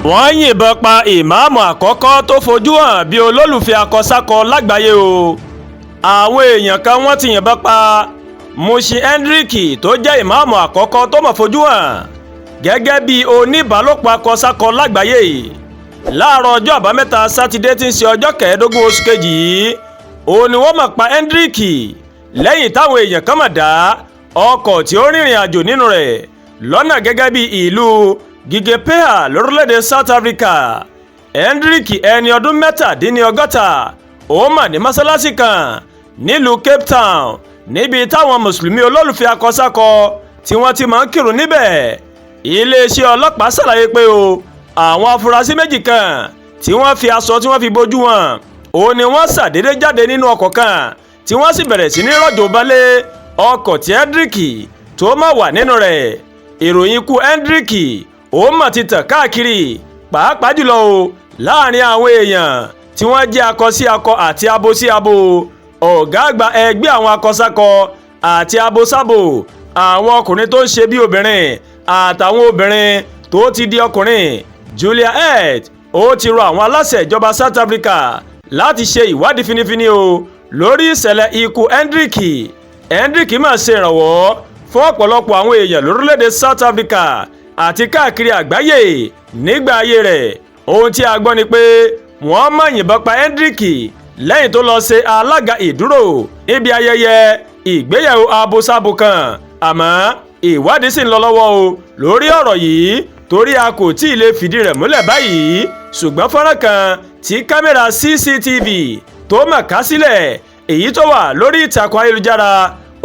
Wọ́n yìnbọn pa ìmáàmù àkọ́kọ́ tó fojú hàn bíi olólùfẹ́ akọ-sákọ lágbàáyé o. Àwọn èèyàn kan, wọ́n ti yìnbọn pa Muhsin Hendricks, tó jẹ́ ìmáàmù àkọ́kọ́ tó mọ̀ fojú hàn gẹ́gẹ́ bíi oníbàálòpọ̀ akọ-sákọ lágbàáyé, láàárọ̀ ọjọ́ Àbámẹ́ta Sátidé tí ń ṣe ọjọ́ 15 oṣù kejì yìí. Òun ni wọ́n mọ̀ pa Hendricks lẹ́yìn táwọn èèyàn kan mọ̀ dá ọkọ̀ tí ó rìnrìn àjò nínú rẹ̀ lọ́nà gẹ́gẹ́ bí ìlú Gqeberha lórílẹ̀‐èdè South Africa. Hendricks, ẹni ọdún 67, ó mà ní mọ́sálásí kan nílùú Cape Town, níbi táwọn Mùsùlùmí olólùfẹ́ akọsákọ tí wọ́n ti máa ń kírun níbẹ̀. Iléeṣẹ́ ọlọ́pàá ṣàlàyé pé o àwọn afurasí méjì kan tí wọ́n fi aṣọ tí wọ́n fi bójú wọn, òun ni wọ́n ṣàdédé jáde nínú ọkọ̀ kan, tí wọ́n sì bẹ̀rẹ̀ sí ní rọ̀jò balẹ̀ ọkọ̀ tí Hendricks tó má wà nínú rẹ̀. Ìròyìn ikú Hendricks ó mà ti tàn káàkiri, pàápàá jùlọ o láàrin àwọn èèyàn tí wọ́n jẹ́ akọ sí akọ àti abo sí abo. Ọ̀gá àgbà ẹgbẹ́ àwọn akọsákọ àti abosábò, àwọn ọkùnrin tó ń ṣe bí obìnrin àtàwọn obìnrin tó ti di ọkùnrin, Julia Head, ó ti rọ àwọn aláṣẹ ìjọba South Africa láti ṣe ìwádìí finifini o lórí ìṣẹ̀lẹ̀ ikú Hendricks. Hendricks máa ṣe ìrànwọ́ fún ọ̀pọ̀lọpọ̀ àwọn èèyàn lórílẹ̀‐èdè South Africa àti káàkiri àgbáyé nígbà ayé rẹ̀. Ohun tí a gbọ́ ni pé wọ́n máa yìnbọn pa Hendricks lẹ́yìn tó lọ ṣe alága ìdúró níbi ayẹyẹ ìgbéyàwó abosábo kan, àmọ́ ìwádìí sì ń lọ lọ́wọ́ o lórí ọ̀rọ̀ yìí, torí a kò tí ì lè fìdí rẹ̀ múlẹ̀ báyìí. Ṣùgbọ́n fọ́nrán kan tí kámẹ́rà CCTV tó mọ̀ ká sílẹ̀, èyí tó wà lórí ìtàkùn ayélujára,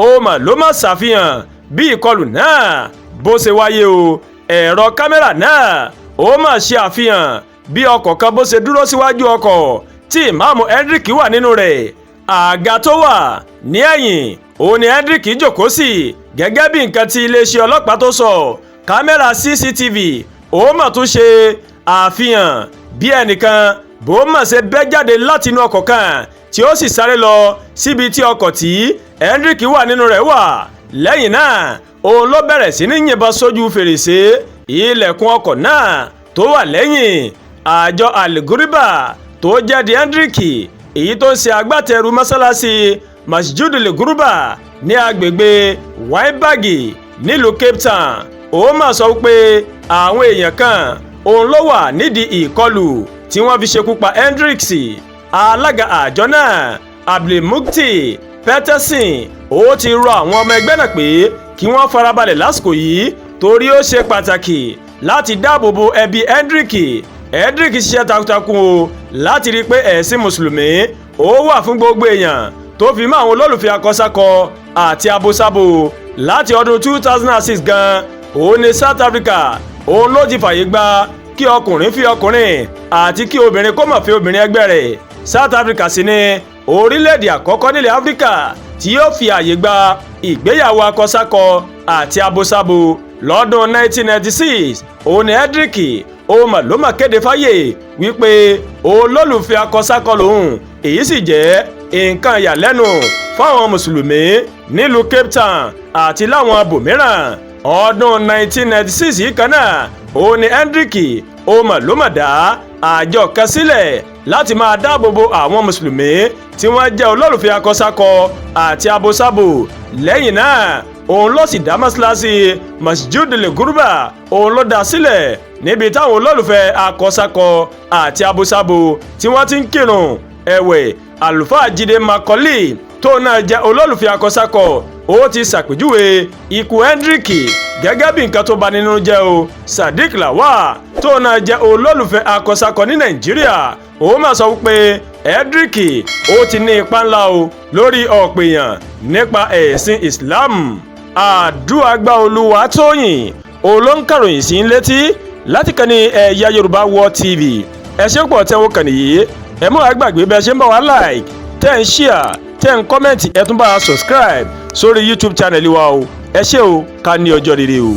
ó mà ló mà ṣàfihàn bí ìkọlù náà bó ṣe wáyé o. Ẹ̀rọ kámẹ́rà náà ó mà ṣe àfihàn bí ọkọ̀ kan bó ṣe dúró síwájú ọkọ̀ tí Ìmáàmù Hendricks wà nínú rẹ̀. Àga tó wà ní ẹ̀yìn òun ni Hendricks jókòó sí, gẹ́gẹ́ bí nǹkan tí iléeṣẹ́ ọlọ́pàá tó sọ. Kámẹ́rà CCTV ó mà tún ṣe àfihàn bí ẹnìkan bó mà ṣe bẹ́ jáde láti inú ọkọ̀ kan, tí ó sì sáré lọ síbi tí ọkọ̀ tí Hendricks wà nínú rẹ̀ wà. Lẹ́yìn náà, òun ló bẹ̀rẹ̀ sí ní yìnbọn sójú fèrèsé ilẹ̀kùn ọkọ̀ náà tó wà lẹ́yìn. Àjọ Al-Ghuraba tó jẹ́ di Hendricks, èyí tó ń ṣe agbátẹrù mọ́sálásí Masjid Al-Ghuraba ní agbègbè Wynberg nílùú Cape Town, ó mà sọ pé àwọn èèyàn kan òun ló wà nídìí ìkọlù tí wọ́n fi ṣekú pa Hendricks. Alága àjọ náà, Abdulmukti Peterson, ó ti rọ àwọn ọmọ ẹgbẹ́ náà pé kí wọ́n farabalẹ̀ lásìkò yìí, torí ó ṣe pàtàkì láti dáàbò bo ẹbí Hendricks. Hendricks ṣiṣẹ́ takuntakun o láti rí i pé ẹ̀sìn Mùsùlùmí ó wà fún gbogbo èèyàn, tó fi mọ́ àwọn olólùfẹ́ akọsákọ àti abosábo. Láti ọdún 2006 gan òun ní South Africa òun ló ti fàyè gba kí ọkùnrin fi ọkùnrin àti kí obìnrin kó má fi obìnrin ẹgbẹ́ rẹ̀. South Africa sì ni orílẹ̀-èdè àkọ́kọ́ nílẹ̀ Áfíríkà tí yóò fi àyè gba ìgbéyàwó akọsákọ àti abosábo. Lọ́dún 1996 òun ni Hendricks òun mà ló mà kéde fáyè wípé olólùfẹ́ akọsákọ lòun. Èyí sì jẹ́ nǹkan ìyàlẹ́nu fáwọn Mùsùlùmí nílùú Cape Town àti láwọn ibòmíràn. Ọdún 1996 yìí kan náà òun ni Hendricks òun mà ló mà dá àjọ kan sílẹ̀ láti máa dáàbò bo àwọn Mùsùlùmí tí wọ́n jẹ́ olólùfẹ́ akọsákọ àti abosábò. Lẹ́yìn náà, òun ló sì dá mọ́ṣáláṣí Masjid Al-Ghuraba, òun ló dá sílẹ̀, níbi táwọn olólùfẹ́ akọsákọ àti abosábo tí wọ́n ti ń kírun. Ẹ̀wẹ̀, Àlùfáà Jíde Macaulay, tó náà jẹ́ olólùfẹ́ akọsákọ, ó ti ṣàpèjúwe ikú Hendricks gẹ́gẹ́ bí nǹkan tó bani nínú jẹ́ o. Sadiq Lawal, tó náà jẹ́ olólùfẹ́ akọsákọ ní Nàìjíríà, ó máa sọ wípé Hendricks ó ti ní ipa ńlá o lórí ọ̀pọ̀ èèyàn nípa ẹ̀sìn Islam. Àdúràgbà Olúwa Tóyìn olóńkàròyìn sí létí láti kàn ní Ẹ̀yà Yorùbá World TV. Ẹ ṣe pọ̀ tẹ́wọ́ kàn nìyí. Ẹ mú àgbàgbé bẹ́ẹ̀ ṣe ń bá wa like, tẹ́ ń share, tẹ́ ń comment, ẹ tún bá wa subscribe sórí YouTube channel wa o. Ẹ ṣé o, ká ní ọjọ́ rere o.